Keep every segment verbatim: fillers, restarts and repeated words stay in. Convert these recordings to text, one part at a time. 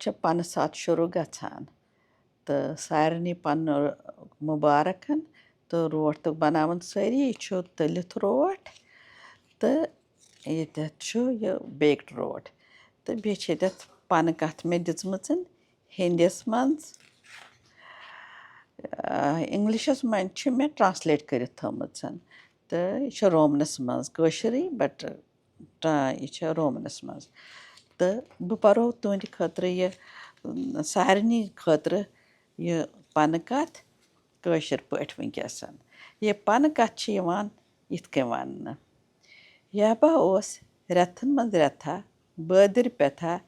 چھِ پنہٕ ساتھ شروٗع گژھان۔ تہٕ سارنٕے پنہٕ مُبارکَن۔ تہٕ روٹ تہٕ بَناوان سٲری، یہِ چھُ تٔلِتھ روٹ تہٕ ییٚتٮ۪تھ چھُ یہِ baked روٹ۔ تہٕ بیٚیہِ چھِ ییٚتٮ۪تھ پنہٕ کَتھ مےٚ دِژمٕژ ہِندِس منٛز، آ، اِنگلِشَس منٛز چھِ مےٚ translate کٔرِتھ تھٲومٕژ۔ تہٕ یہِ چھِ رومنَس منٛز کٲشِرٕے، but ٹا-، یہِ چھِ رومنَس منٛز۔ تہٕ بہٕ پَرو تُہٕنٛدِ خٲطرٕ یہِ، م، سارنٕے خٲطرٕ یہِ پنہٕ کَتھ کٲشِر پٲٹھۍ وٕنکیٚس۔ یہِ پنہٕ کَتھ چھِ یِوان یِتھ کٔنۍ وَننہٕ۔ یہبا اوس رٮ۪تھن منٛز رٮ۪تھا، بٲدٕرۍ پٮ۪تھا،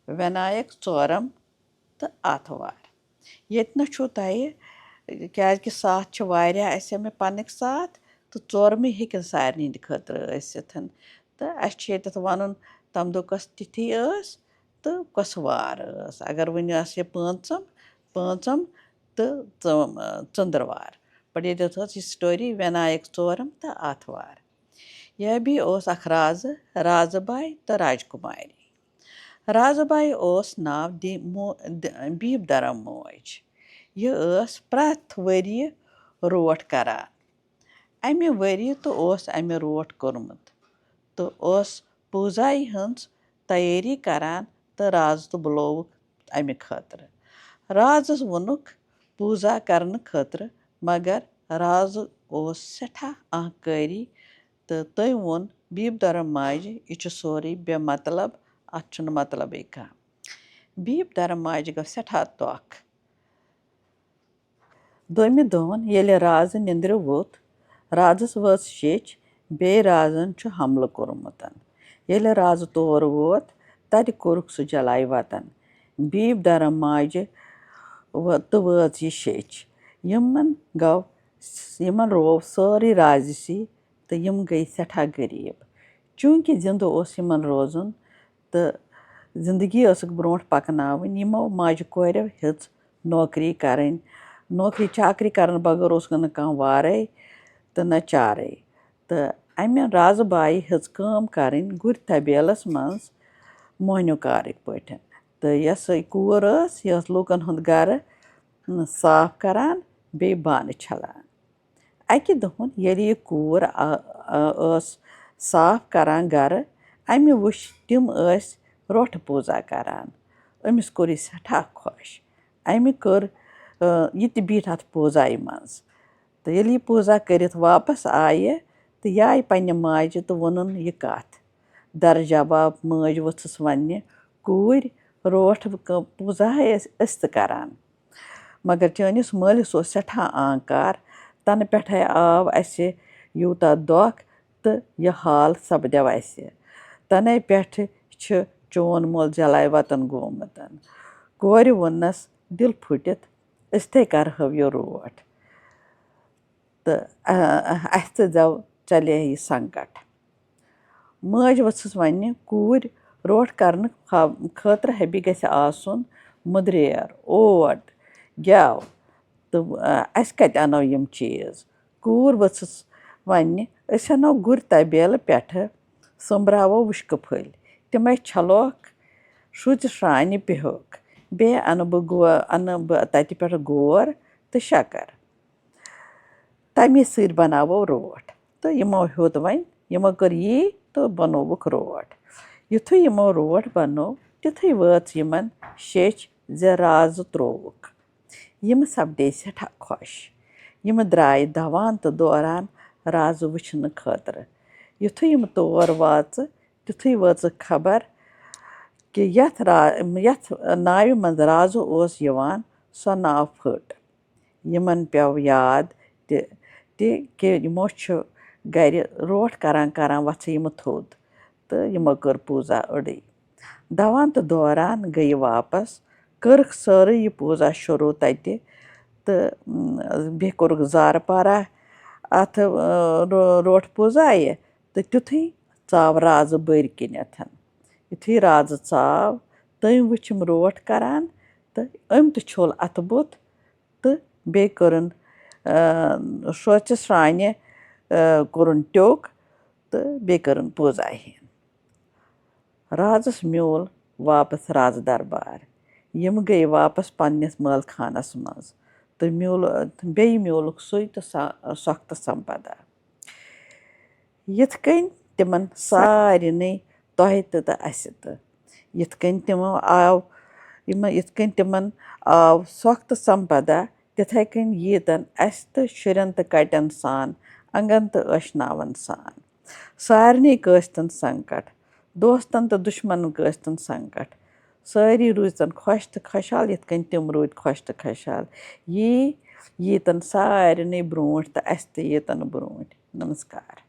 وِنایک ژورم تہٕ آتھوار۔ ییٚتہِ نہ چھُو تۄہہِ، کیٛازِکہِ ساتھ چھِ واریاہ اَسہِ مےٚ پنٕنۍ ساتھ، تہٕ ژورمٕے ہیٚکن سارنٕے ہِنٛدِ خٲطرٕ ٲسِتھ۔ تہٕ اَسہِ چھُ ییٚتٮ۪تھ وَنُن، تَمہِ دۄہ کۄس تِتھی ٲس تہٕ کۄس وار ٲس۔ اگر وۄنۍ ٲس یہِ پٲنٛژم، پٲنٛژم تہٕ ژٲم-، ژٔنٛدٕروار۔ But ییٚتٮ۪تھ ٲس یہِ story وِنایک ژورم تہٕ آتھوار۔ یہبی اوس اکھ رازٕ، رازٕ باے تہٕ راجکماری۔ رازٕ باے اوس ناو دی-، مو-، د-، بیٖب درم موج۔ یہِ ٲس پرٛٮ۪تھ ؤریہِ روٹ کران۔ اَمہِ ؤریہِ تہٕ اوس اَمہِ روٹ کوٚرمُت تہٕ اوس پوٗزایہِ ہٕنٛز تیٲری کران تہٕ رازٕ تہٕ بُلووُکھ اَمہِ خٲطرٕ۔ رازَس ووٚنُکھ پوٗزا کرنہٕ خٲطرٕ، مگر رازٕ اوس سٮ۪ٹھاہ آنٛکٲری تہٕ تٔمۍ ووٚن بیٖب دھرم ماجہِ، "یہِ چھُ سورُے بے مطلب، اَتھ چھُنہٕ مطلبٕے کانٛہہ۔" بیٖب دھرم ماجہِ گوٚو سٮ۪ٹھاہ دۄکھ۔ دوٚیمہِ دۄہن ییٚلہِ رازٕ نِندرِ ووٚتھ، رازس وٲژ شیٚچھ، بیٚیہِ رازن چھُ حملہٕ کوٚرمُت۔ ییٚلہِ رازٕ تور ووت، تتہِ کوٚرُکھ سُہ جلاے وطن۔ بیٖب دھرم ماجہِ و-، تہٕ وٲژ یہِ شیٚچھ۔ یِمن گوٚو، یِمن روو سٲرٕے رازِ سی تہٕ یِم گٔے سٮ۪ٹھاہ غریٖب۔ چوٗنٛکہِ زِندٕ اوس یِمن روزُن تہٕ زِندگی ٲسٕکھ برٛونٛٹھ پکناوٕنۍ، یِمو ماجہِ کورٮ۪و ہیٚژ نوکری کرٕنۍ۔ نوکری چاکری کرنہٕ بغٲر اوس نہٕ کانٛہہ وارے تہٕ نہ چارے۔ تہٕ اَمہِ رازٕ بایہِ ہیٚژ کٲم کرٕنۍ گُرۍ طبیلس منٛز مۄہنیو کارٕکۍ پٲٹھۍ۔ تہٕ یۄس سۄ کوٗر ٲس، یہِ ٲس لوٗکن ہُنٛد گرٕ صاف کران، بیٚیہِ بانہٕ چھلان۔ اَکہِ دۄہَن ییٚلہِ یہِ کوٗر، آ، آ، ٲس صاف کران گرٕ، اَمہِ وٕچھ تِم ٲسۍ روٹھ پوٗزا کران۔ أمِس کوٚر یہِ سٮ۪ٹھاہ خۄش۔ اَمہِ کٔر، آ، یہِ تہِ بیٖٹھ اَتھ پوٗزایہِ منٛز۔ تہٕ ییٚلہِ یہِ پوٗزا کٔرِتھ واپس آیہِ تہٕ یہِ آیہِ پننہِ ماجہِ تہٕ ووٚنُن یہِ کَتھ۔ در جواب مٲج ؤژھٕس وَننہِ، "کوٗرۍ، روٹھ ک-، پوٗزا ہے أسۍ، أسۍ تہِ کران۔" مگر چٲنِس مٲلِس اوس سٮ۪ٹھاہ آنکار، تَنہٕ پٮ۪ٹھَے آو اَسہِ یوٗتاہ دۄکھ تہٕ یہِ حال سپدیو اَسہِ۔ تَنَے پٮ۪ٹھٕ چھِ چون مول جلاے وطن گوٚمُت۔ کورِ ووٚننَس دِل پھُٹِتھ، "أسۍ تہِ کرہو یہِ روٹھ تہٕ، آ، اَسہِ تہِ زٮ۪و ژَلے یہِ سنکٹ۔" مٲج ؤژھٕس وَننہِ، "کوٗرۍ، روٹھ کرنہٕ خا-، خٲطرٕ ہبی گژھِ آسُن مٔدریر، اوٹ، گٮ۪و، تہٕ، آ، اَسہِ کَتہِ اَنو یِم چیٖز؟" کوٗر ؤژھٕس وَننہِ، "أسۍ اَنو گُرۍ طبیلہٕ پٮ۪ٹھٕ، سوٚمبراوو وُشکہٕ پھٔلۍ، تِمَے چھلوکھ، شُژِ شرٛانہِ بیٚہوکھ، بیٚیہِ اَنہٕ بہٕ گو-، اَنہٕ بہٕ تَتہِ پٮ۪ٹھٕ گور تہٕ شَکر۔ تَمی سۭتۍ بَناوو روٹھ۔" تہٕ یِمو ہیوٚت وۄنۍ، یِمو کٔر یی تہٕ بَنووُکھ روٹھ۔ یُتھُے یِمو روٹھ بَنوو، تیُتھُے وٲژ یِمَن شیٚچھ زِ رازٕ ترٛووُکھ۔ یِم سپدے سٮ۪ٹھاہ خۄش۔ یِم درٛایہِ دوان تہٕ دوران رازٕ وٕچھنہٕ خٲطرٕ۔ یُتھُے یِم تور واژٕ، تیُتھُے وٲژٕکھ خبر کہِ یَتھ را-، یَتھ ناوِ منٛز رازٕ اوس یِوان، سۄ ناو پھٔٹ۔ یِمَن پیوٚو یاد تہِ، تہِ کہِ یِمو چھُ گَرِ روٹھ کران کران وَژھٕ یِمہٕ تھوٚد تہٕ یِمو کٔر پوٗزا أڑٕے۔ دوان تہٕ دوران گٔیہِ واپس، کٔرٕکھ سٲرٕے یہِ پوٗزا شروٗع تَتہِ تہٕ، م، بیٚیہِ کوٚرُکھ زارٕ پارہ اَتھ، ٲ، رو-، روٹھ پوٗزایہِ تہٕ تیُتھُے ژاو رازٕ بٔرۍ کِنٮ۪تھ۔ یُتھُے رازٕ ژاو، تٔمۍ وٕچھ یِم روٹھ کران تہٕ أمۍ تہِ چھوٚل اَتھٕ بُتھ تہٕ بیٚیہِ کٔرٕن، آ، شوژِ سرٛانہِ، آ، کوٚرُن ٹیوٚک تہٕ بیٚیہِ کٔرٕن پوٗزا ہِن۔ رازَس میوٗل واپس رازٕ دربار۔ یِم گٔے واپس پننِس مٲلخانس منٛز تہٕ میوٗل-، بیٚیہِ میوٗلُکھ سُے تہٕ سا-، سۄکھ تہٕ سمپدا۔ یِتھ کٔنۍ تِمن سارنٕے، تۄہہِ تہٕ تہٕ اسہِ تہٕ، یِتھ کٔنۍ تِمو آو، یِمن، یِتھ کٔنۍ تِمن آو سۄکھ تہٕ سمپدا، تِتھے کٔنۍ ییٖتن اسہِ تہٕ شُرٮ۪ن تہٕ کٹٮ۪ن سان، انگن تہٕ ٲشناون سان۔ سارنٕے کٲسۍ تن سنکٹ، دوستن تہٕ دُشمنن کٲسۍ تن سنکٹ۔ سٲری روٗزۍ تن خۄش تہٕ خۄشحال، یِتھ کٔنۍ تِم روٗدۍ خۄش تہٕ خۄشحال۔ یی ییٖتن سارنٕے برونٛٹھ تہٕ اسہِ تہِ ییٖتن برونٛٹھ۔ نمسکار۔